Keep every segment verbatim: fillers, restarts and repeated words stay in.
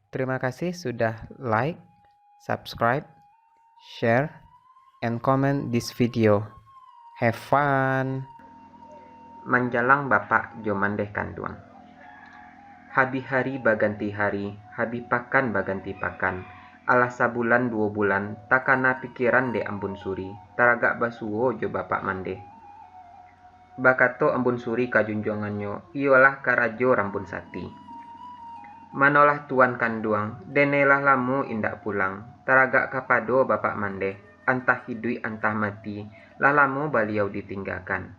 Terima kasih sudah like, subscribe, share, and comment this video. Have fun! Manjalang bapak jo mandeh kanduang. Habih hari baganti hari, habih pakan baganti pakan. Alah sabulan duo bulan, takana pikiran dek Ambun Suri, taragak basuo jo bapak mandeh. Bakato Ambun Suri ka junjuangannyo, iyolah karajo Rambun Sati. Manolah tuan kanduang, denai lah lamo indak pulang, taragak kapado bapak mandeh, antah hiduik antah mati, lah lamo baliau ditinggakan.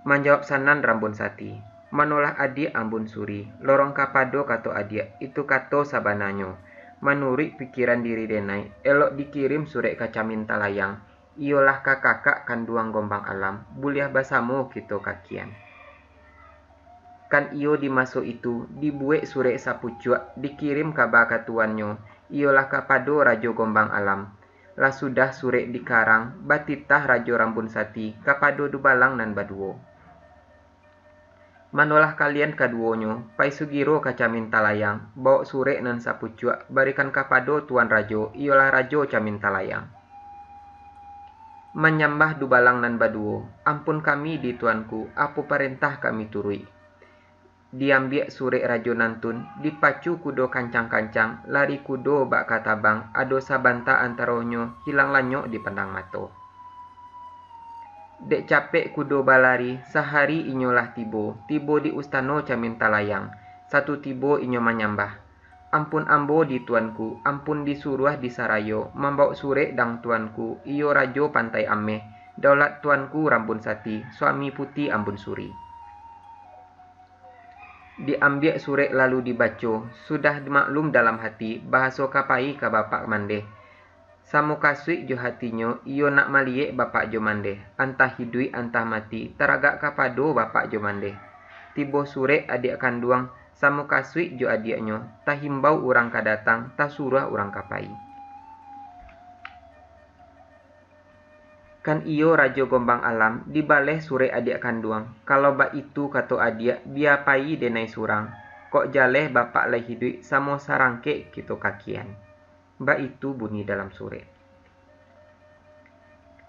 Manjawab sanan Rambun Sati, manolah adiak Ambun Suri, lorong kapado kato adiak, itu kato sabananyo. Manuruik pikiran diri denai, elok dikirim surek ka Camin Talayang, iyolah ka kakak kanduang Gombang Alam, buliah basamo kito kakian. Kan iyo di maso itu, dibuek surek sapucuak, dikirim kaba ka tuannyo, iyolah kapado Rajo Gombang Alam. Lah sudah surek dikarang, batitah Rajo Rambun Sati kapado dubalang nan baduo. Manolah kalian kaduonyo, pai sugiro ka Camin Talayang, bawok surek nan sapucuak, barikan kapado Tuan Rajo, iyolah Rajo Camin Talayang. Manyambah dubalang nan baduo, ampun kami di Tuanku, apo parentah kami turuik. Diambiak surek rajo nantun, dipacu kudo kancang-kancang, lari kudo bak katabang, ado sabanta antaronyo hilang lanyok dipandang mato. Dek capek kudo balari, sahari inyo lah tibo, tibo di ustano Camin Talayang, satu tibo inyo manyambah, ampun ambo di tuanku, ampun disuruah di sarayo, mambawok surek dang tuanku, iyo Rajo Pantai Ameh, daulat tuanku Rambun Sati, suami Puti Ambun Suri. Diambiak surek lalu dibaco, sudah maklum dalam hati, bahaso ka pai ka bapak mandeh. Samo kasuik jo hatinyo, iyo nak maliyek bapak jo mandeh, antah hiduik antah mati, taragak kapado bapak jo mandeh. Tibo surek adiak kanduang, samo kasuik jo adiaknyo, tahimbau urang ka datang, tasuruah urang ka pai. Kan iyo Rajo Gombang Alam, dibaleh surek adiak kanduang, kalau baitu kato adiak, bia pai denai surang, kok jaleh bapak lai hiduik, samo sarangkek kito kakian. Baitu bunyi dalam surek.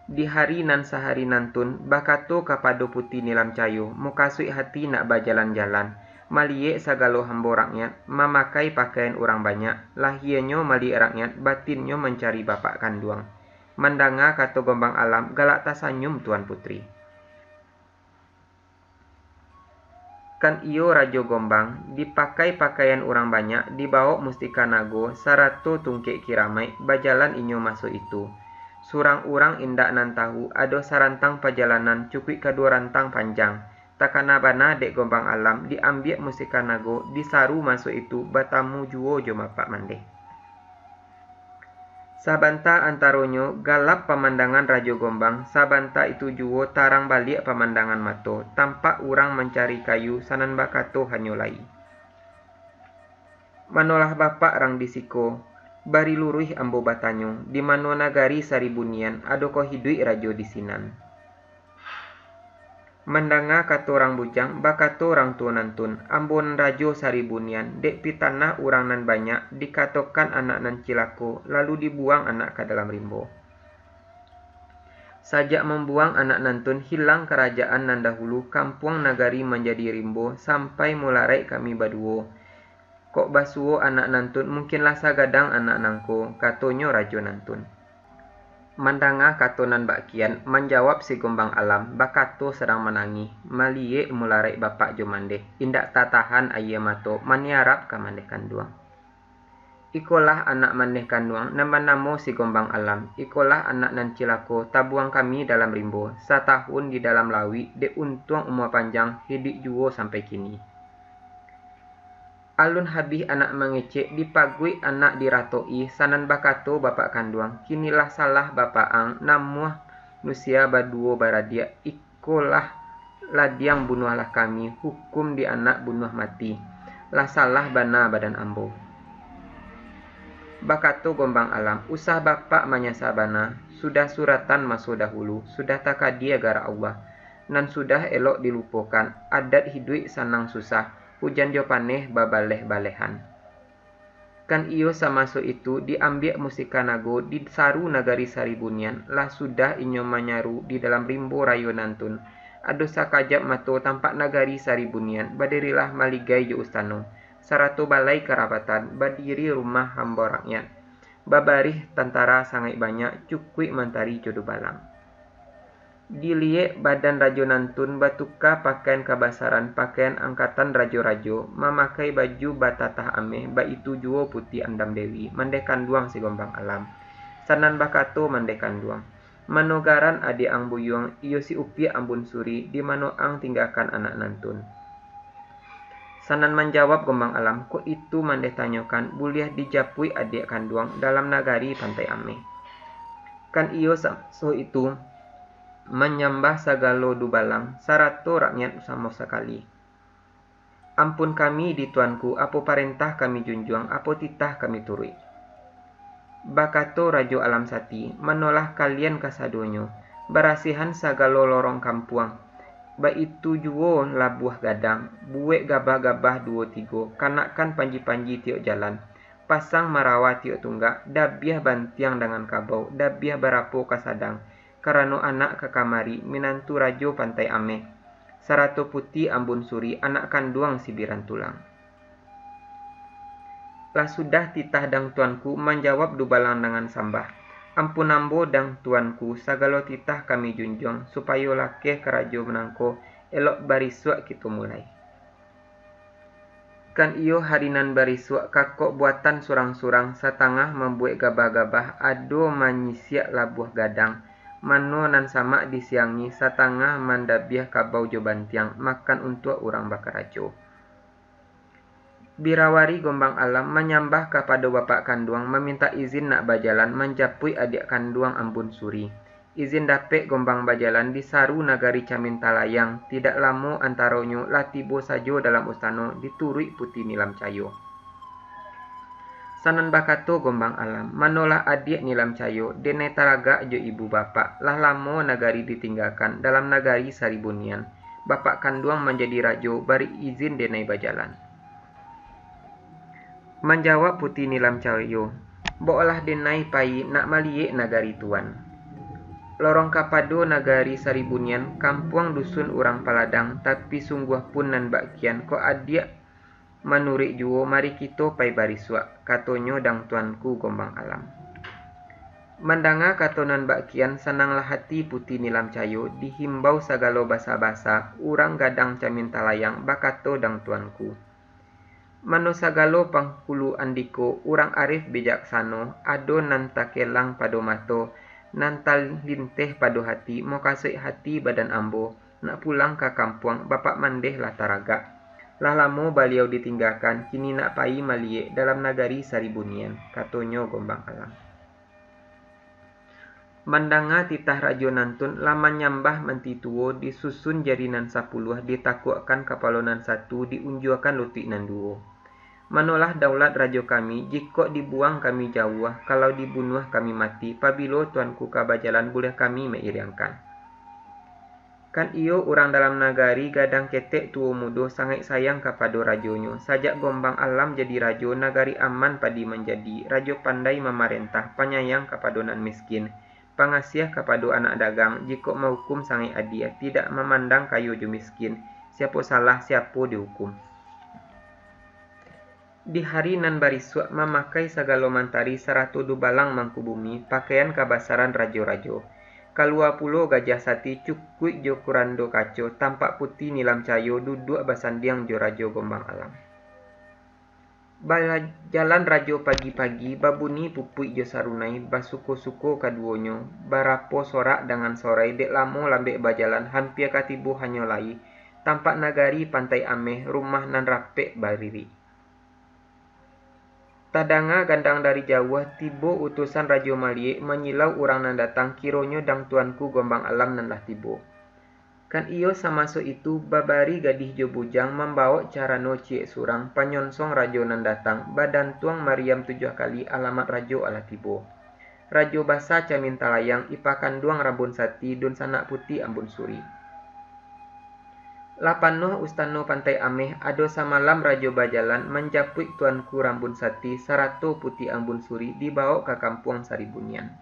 Di hari nan sahari nantun, bakato kapado Puti Nilam Cayo, mukasuik hati nak bajalan-jalan, maliyek sagalo hambo rakyat, mamakai pakaian urang banyak, lahianyo maliyek rakyat, batinnyo mancari bapak kanduang. Mandanga kato Gombang Alam, galak tasanyum Tuan Putri. Kan iyo Rajo Gombang, dipakai pakaian urang banyak, dibawok mustika nago, sarato tungkek kiramaik, bajalan inyo maso itu. Surang urang indak nan tahu, ado sarantang pajalanan cukuik kaduo rantang panjang. Takana bana dek Gombang Alam, diambiak mustika nago, disaru maso itu, batamu juo jo bapak mandeh. Sabanta antaronyo galap pamandangan Rajo Gombang, sabanta itu juo tarang baliak pamandangan mato, tampak urang mancari kayu, sanan bakato hanyo lai. Manolah bapak rang di siko, bari luruih ambo batanyo, di mano nagari Saribu Nian, adokoh hiduik rajo di sinan? Mandanga kato urang bujang, bakato urang tuo nantun, ambo nan Rajo Saribu Nian, dek pitanah urang nan banyak, dikatokan anak nan cilako, lalu dibuang anak ka dalam rimbo. Sajak mambuang anak nantun, hilang karajaan nan dahulu, kampuang nagari manjadi rimbo, sampai mularaik kami baduo. Kok basuo anak nantun, mungkinlah sagadang anak nangko, katonyo Rajo nantun. Mandanga kato nan bak kian, manjawab si Gombang Alam, bakato sadang manangih, maliyek mularaik bapak jo mandeh, indak tatahan ayie mato, maniarap ka mandeh kanduang. Ikolah anak mandeh kanduang, nan banamo si Gombang Alam, ikolah anak nan cilako, tabuang kami dalam rimbo, satahun di dalam lawik, dek untuang umua panjang, hiduik juo sampai kini. Alun habih anak mangecek, dipaguik anak diratok-i, sanan bakato bapak kanduang, kini lah salah bapak ang, namuah nusia baduo baradiak, ikolah ladiang bunuahlah kami, hukum di anak bunuah mati, lah salah bana badan ambo. Bakato Gombang Alam, usah bapak manyasa bana, sudah suratan maso dahulu, sudah takadia garak Allah, nan sudah elok dilupokan, adat hiduik sanang susah, hujan jo paneh babaleh-balehan. Kan iyo samaso itu diambiak musika nago, disaru nagari Saribu Nian, lah sudah inyo manyaru di dalam rimbo rayo nantun. Ado sakajap mato tampak nagari Saribu Nian, badirilah maligai jo ustano, sarato balai karabatan, badiri rumah hambo rakyat. Babarih tantara sangaik banyak, cukuik mantari jo dubalang. Diliek badan rajo nantun batuka pakaian kabasaran, pakaian angkatan rajo-rajo, mamakai baju batatah ameh, baitu juo Puti Andam Dewi, mandeh kanduang si Gombang Alam. Sanan bakato mandeh kanduang, "Mano garan adiak ang buyuang, iyo si Upiak Ambun Suri, di mano ang tinggakan anak nantun?" Sanan manjawab Gombang Alam, "Kok itu mandeh tanyokan, buliah dijapuik adiak kanduang dalam nagari Pantai Ameh." Kan iyo samaso itu manyambah sagalo dubalang, sarato rakyat samo sakali. "Ampun kami di Tuanku, apo parentah kami junjuang, apo titah kami turuik." Bakato Rajo Alam Sati, "Manolah kalian kasadonyo, barasiahan sagalo lorong kampuang, baitu juo labuah gadang, buek gabah-gabah duo tigo, kanakkan panji-panji tiok jalan, pasang marawa tiok tunggak, dabiah bantiang dangan kabau, dabiah barapo kasadang, karano anak ka kamari minantu Rajo Pantai Ameh, sarato Puti Ambun Suri, anak kanduang si Birantulang." Lah sudah titah dang Tuanku, manjawab dubalang dangan sambah, "Ampun ambo dang Tuanku, sagalo titah kami junjuang, supayo lakeh karajo nangko elok barisuak kito mulai." Kan iyo hari nan barisuak, kakok buatan surang-surang, satangah mambuek gabah-gabah, ado manyisiak labuah gadang, mano nan samak disiangi, satangah mandabiah kabau jo bantiang, makan untuak urang bakarajo. Birawari Gombang Alam manyambah kapado bapak kanduang, mamintak izin nak bajalan manjapuik adiak kanduang Ambun Suri. Izin dapek Gombang bajalan, disaru nagari Camin Talayang, tidak lamo antaronyo lah tibo sajo dalam ustano, dituruik Puti Nilam Cayo. Sanan bakato Gombang Alam, "Manolah adiak Nilam Cayo, denai taragak jo ibu bapak, lah lamo nagari ditinggakan, dalam nagari Saribu Nian, bapak kanduang manjadi rajo, bari izin denai bajalan." Manjawab Puti Nilam Cayo, "Baolah denai payi nak maliyek nagari Tuan. Lorong kapado nagari Saribu Nian, kampuang dusun urang paladang, tapi sungguah pun nan bak kian, kok adiak manuruik juo, mari kito pai barisuak," katonyo dang Tuanku Gombang Alam. Mandanga kato nan bak kian, sananglah hati Puti Nilam Cayo, dihimbau sagalo basa-basa, urang gadang Camin Talayang, bakato dang Tuanku, "Mano sagalo pangkulu andiko, urang arif bijaksano, ado nan takelang pado mato, nan talinteh pado hati, mukasuik hati badan ambo, nak pulang ka kampuang, bapak mandeh lah taragak. Lah lamo baliau ditinggakan, kini nak payi maliyek dalam nagari Saribu Nian," katonyo Gombang Alam. Mandanga titah rajo nantun, lah manyambah manti tuo, disusun jari nan sapuluah, ditakuakkan kapalo nan satu, diunjuakan lutuik nan duo. "Manolah daulat rajo kami, jikok dibuang kami jauah, kalau dibunuah kami mati, pabilo Tuanku ka bajalan, buliah kami mairiangkan." Kan iyo urang dalam nagari gadang ketek tuo mudo sangaik sayang kapado rajonyo. Sajak Gombang Alam jadi rajo, nagari aman padi manjadi, rajo pandai mamarentah, panyayang kapado nan miskin, pangasiah kapado anak dagang, jikok mahukum sangaik adie, tidak mamandang kayo jo miskin, siapo salah, siapo dihukum. Di hari nan barisuak, mamakai sagalo mantari sarato dubalang mangkubumi, pakaian kabasaran rajo-rajo. Kalua pulo Gajah Sati cukuik jo kurando kaco, tampak Puti Nilam Cayo duduak basandiang jo Rajo Gombang Alam. Bajalan rajo pagi-pagi, babuni pupuik jo sarunai, basuko-suko kaduonyo, barapo sorak dangan sorai, dek lamo lambek bajalan, hampia ka tibo hanyo lai, tampak nagari Pantai Ameh, rumah nan rapek baririk. Tadanga gandang dari jauah, tibo utusan Rajo Maliek manyilau urang nan datang, kironyo dang Tuanku Gombang Alam nan lah tibo. Kan iyo samaso itu babari gadih jo bujang, mambawok carano ciek surang, panyonsong rajo nan datang, badantuang mariam tujuah kali, alamat rajo alah tibo. Rajo basa Camin Talayang, ipa kanduang Rabun Sati, dunsanak Puti Ambun Suri. Lah panuah ustano Pantai Ameh, ado samalam rajo bajalan manjapuik Tuanku Rambun Sati sarato Puti Ambun Suri dibawok ka kampuang Saribu Nian.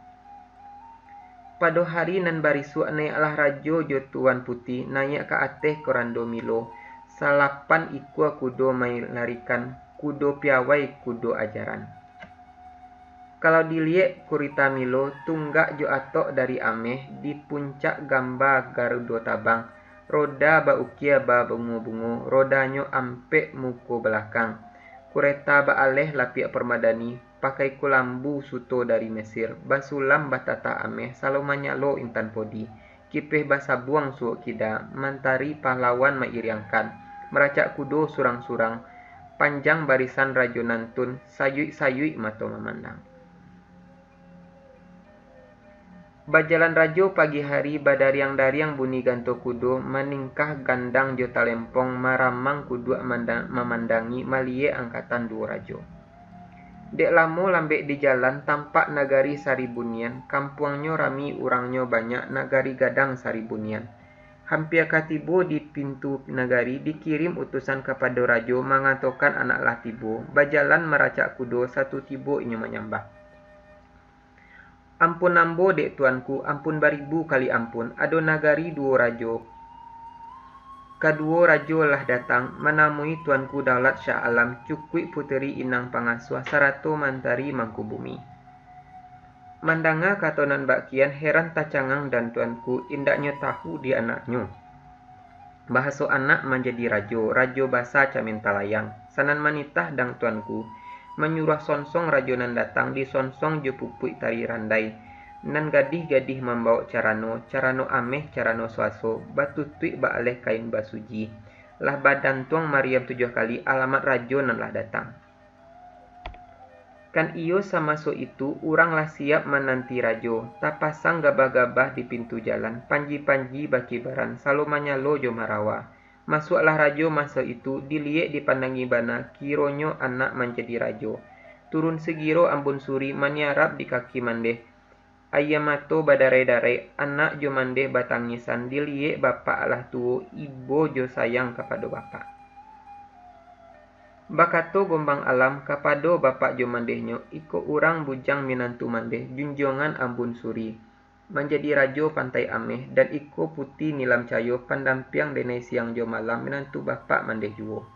Pado hari nan barisuak naiaklah rajo jo Tuan Puti naiak ka ateh korando Milo, salapan ikua kudo mailarikan, kudo piawai, kudo ajaran. Kalau diliek kurita Milo, tunggak jo atok dari ameh, di puncak gamba Garudo tabang, roda baukia babungo-bungo, rodanyo ampek muko balakang. Kureta baaleh lapiak parmadani, pakai kulambu suto dari Mesir, basulam batatah ameh, salo manyalo intan podi, kipeh basabuang suok kida, mantari pahlawan mairiangkan, maracak kudo surang-surang, panjang barisan rajo nantun, sayuik-sayuik mato mamandang. Bajalan rajo pagi hari, badariang-dariang bunyi ganto kudo, maningkah gandang jo talempong, maramang kuduak manda-, mamandangi, maliek angkatan duo rajo. Dek lamo lambek di jalan, tampak nagari Saribu Nian, kampuangnyo rami, urangnyo banyak, nagari gadang Saribu Nian. Hampia ka tibo di pintu nagari, dikirim utusan kapado rajo, mangatokan anak lah tibo, bajalan maracak kudo, satu tibo inyo manyambah. Ampun ambo dek tuanku, ampun baribu kali ampun, ado nagari duo rajo. Kaduo rajo lah datang, manamui tuanku Daulat Shah Alam, cukuik puteri inang pangasuah, sarato mantari mangku bumi. Mandanga kato nan bak kian, heran tacangang dan tuanku, indaknyo tahu di anaknyo. Bahaso anak manjadi rajo, rajo basa Camin Talayang. Sanan manitah dang tuanku, manyuruah sonsong rajo nan datang, disonsong jo pupuik tari randai. Nan gadih-gadih mambawok carano, carano ameh, carano suaso, batutuik baaleh kain basuji. Lah badantuang mariam tujuah kali, alamat rajo nan lah datang. Kan iyo samaso itu, urang lah siap mananti rajo, tapasang gabah-gabah di pintu jalan, panji-panji bakibaran, salo manyalo jo marawa. Masuaklah rajo maso itu, diliek dipandangi bana, kironyo anak manjadi rajo. Turun sagiro Ambun Suri maniarap di kaki mandeh, Aia mato badarai-darai, anak jo mandeh batangisan, diliek bapak alah tuo, ibo jo sayang kapado bapak. Bakato Gombang Alam kapado bapak jo mandehnyo, iko urang bujang minantu mandeh, junjuangan Ambun Suri, manjadi rajo Pantai Ameh, dan iko Puti Nilam Cayo, pandampiang denai siang jo malam, minantu bapak mandeh juo.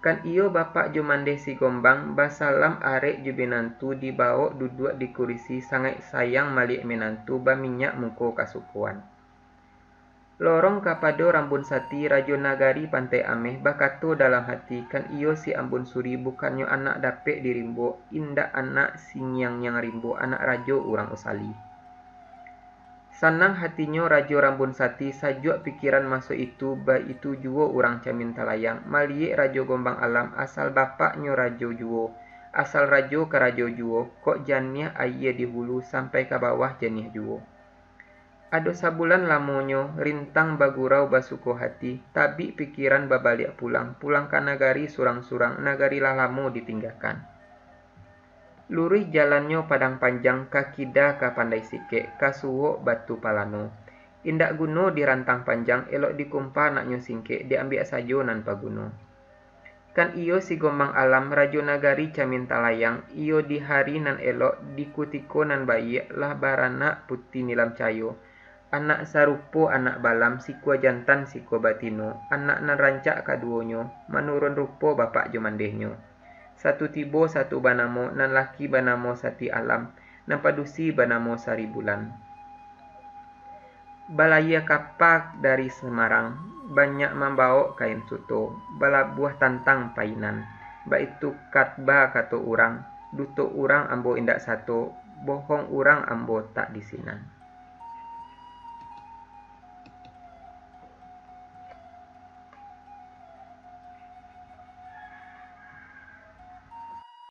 Kan iyo bapak jo mandeh si Gombang, basalam arek jo minantu, dibawok duduak di kurisi, sangaik sayang maliek minantu, baminyak muko kasukoan. Lorong kapado Rambun Sati, rajo nagari Pantai Ameh, bakato dalam hati, kan iyo si Ambun Suri bukannyo anak dapek di rimbo, indak anak si ngiang-ngiang rimbo, anak rajo urang Usali. Sanang hatinyo Rajo Rambun Sati, sajuak pikiran maso itu, baitu juo urang Camin Talayang, maliek Rajo Gombang Alam, asal bapaknyo rajo juo, asal rajo ka rajo juo, kok janiah aia di hulu sampai ka bawah janiah juo. Ado sabulan lamonyo, rintang bagurau basuko hati, tabik pikiran babaliak pulang, pulang ka nagari surang-surang, nagari lah lamo ditinggakan. Luruih jalannyo padang panjang, ka kida ka Pandai Sikek, ka suok Batu Palano. Indak guno dirantang panjang, elok dikumpa naknyo singkek, diambiak sajo nan paguno. Kan iyo si Gombang Alam, rajo nagari Camin Talayang, iyo di hari nan elok, di kutiko nan baiak, lah baranak Puti Nilam Cayo, anak sarupo anak balam, sikua jantan sikua batino, anak nan rancak kaduonyo, manurun rupo bapak jo mandehnyo. Satu tibo satu banamo, nan laki banamo Sati Alam, nan padusi banamo Sari Bulan. Balayia kapa dari Samarang, banyak mambawok kain suto, balabuah tantang painan. Baitu katba kato urang, duto urang ambo indak sato, bohong urang ambo tak di sinan.